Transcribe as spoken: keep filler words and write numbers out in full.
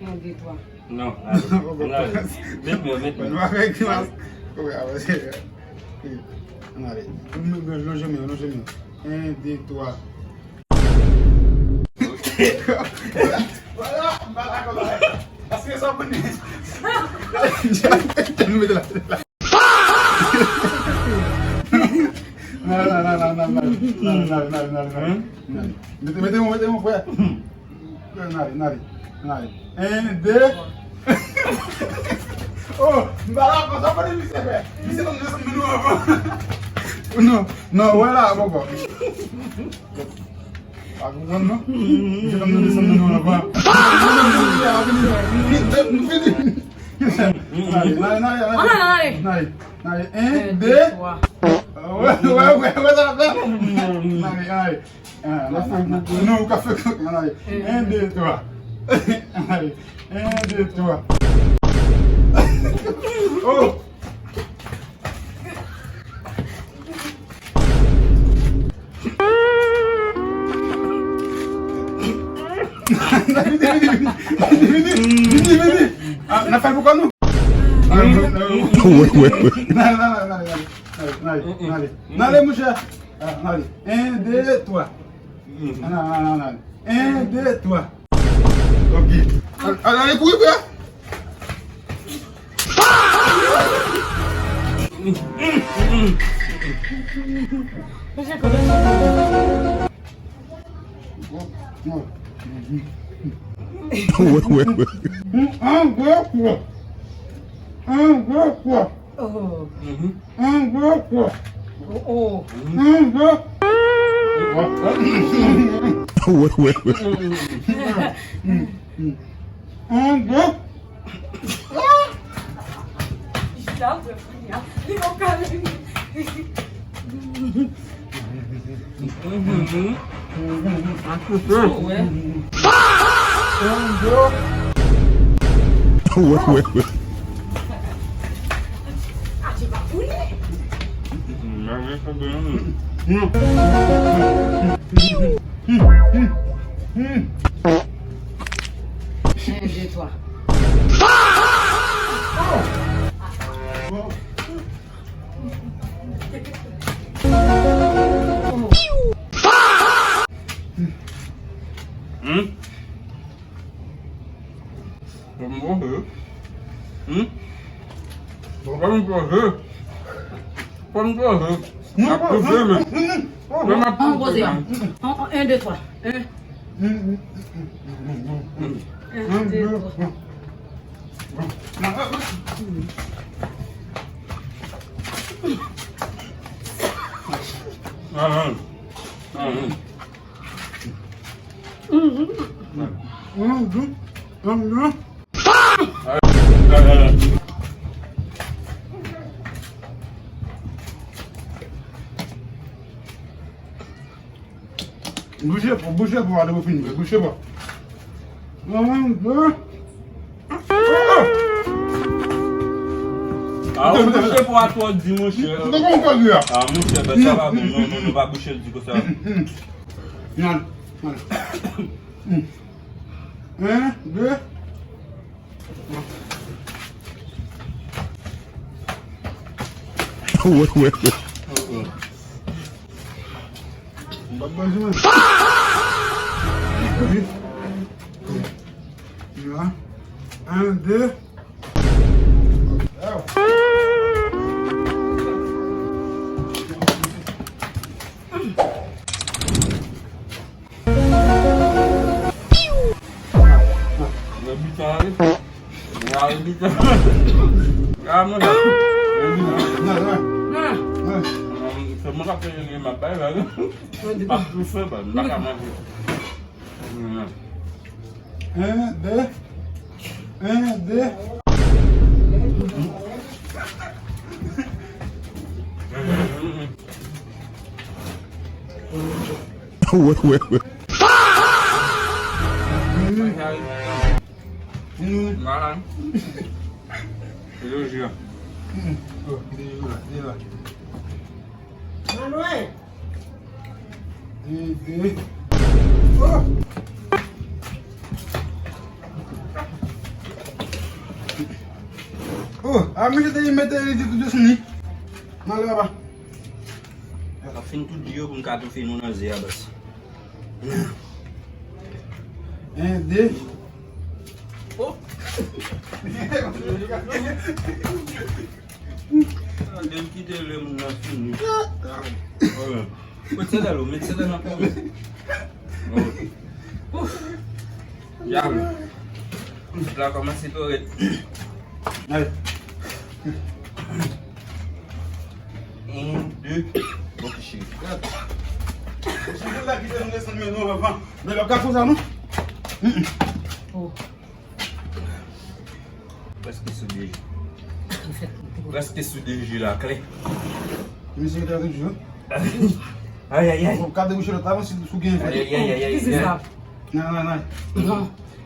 Yon, de, twa. Non, ale. Bon, bon. Ale. Met men, met men. Nou pa fè grimas. Wi, avanse. Wi. Ann ale. Lonje men yo, lonje men yo. En, de, twa. Vwala, m pa dakò la. Paske sa pou nou. Mete la. Nan, nan, nan. Mete, mete yon, mete yon, frè. Nan, nan, nan, nan. En, de. Oh, m pa la konsa, pa de misye fè. Misye konn desann nou anvan. Non, non, wè la, poko. Pa konprann, non? Misye konn desann nou anvan. Vini, vini, vini. Nale, nale, nale, nale. Ann ale, ann ale. Nale, nale. En, de, twa. Wè, wè, wè, wè, sa fè. Nale, nale. Ah, la, la, la. Non, ou ka fè kòk, nale. En, de, twa. Nale. En, de, twa. Oh! Vini, vini, vini. Vini, vini, vini. Ah, n ap fè l pou kò nou. Wè, wè, wè. Nale, nale, nale, nale. Nale, nale, nale. Nale, monchè. Ah, nale. En, de, twa. Nale, nale, nale. En, de, twa. Ok. Al, al, ale kouri, frè. An gwo kò. An gwo kò. Oh. An gwo kò. Oh, oh. An gwo. Wè, wè, wè. An gwo. Li pa prè pou li a. Li pa prè. Wè. Wè, wè, wè. En, de, twa. Hmm? Fò m pase. Hmm? Fò m pase. Fò m pase. N ap pouse, men. Lè m ap pouse, men. An, an, en, de, twa. En. En, de, twa. Ah, ah. Bouche po, bouche po, ale pou fini, bouche po. Yon, de. Ah, ou bouche pou a twò di, monchè. Ou te konn kòd li a. Ah, monchè, ben, sa pa bon. Non, non, nou pa bouche l di konsa. Nan, nan. En, de. Wè, wè, wè. M p ap manje, mwen. Wi. En, de. Nan bitan, wi. Nan bitan. Ah, mwen la. Se mwen k ap fè, m ap bay la, wi. M ap tou fè, m pa ka manje. En, de. En, de. Wè, wè, wè. Mwen la. Se yo jwe. Manwe. Ede. Oh! Oh, a manje te mete li tout desann li. Nan le papa. Ap fin tout di yo pou m ka toufe nou nan ze a, bas. En, de. Oh. Tande m kite le moun nan fini. Met sandal ou, met sandal nan pòm. Ouf. Dyab. Tout la kòmanse korèk. Ay. En, de. Ok, cheri. Cheri la kite nou desann men nou avan. Men lòt gason sa non. Oh. Prèske sou de je. Prèske sou de je la, klè. Misye te antre jou. Ay, ay, ay. Bon, kade bouche lòt la, si sou gen fè. Ay, ay, ay, ay, ay. Ki se sa? Nan, nan, nan. Non.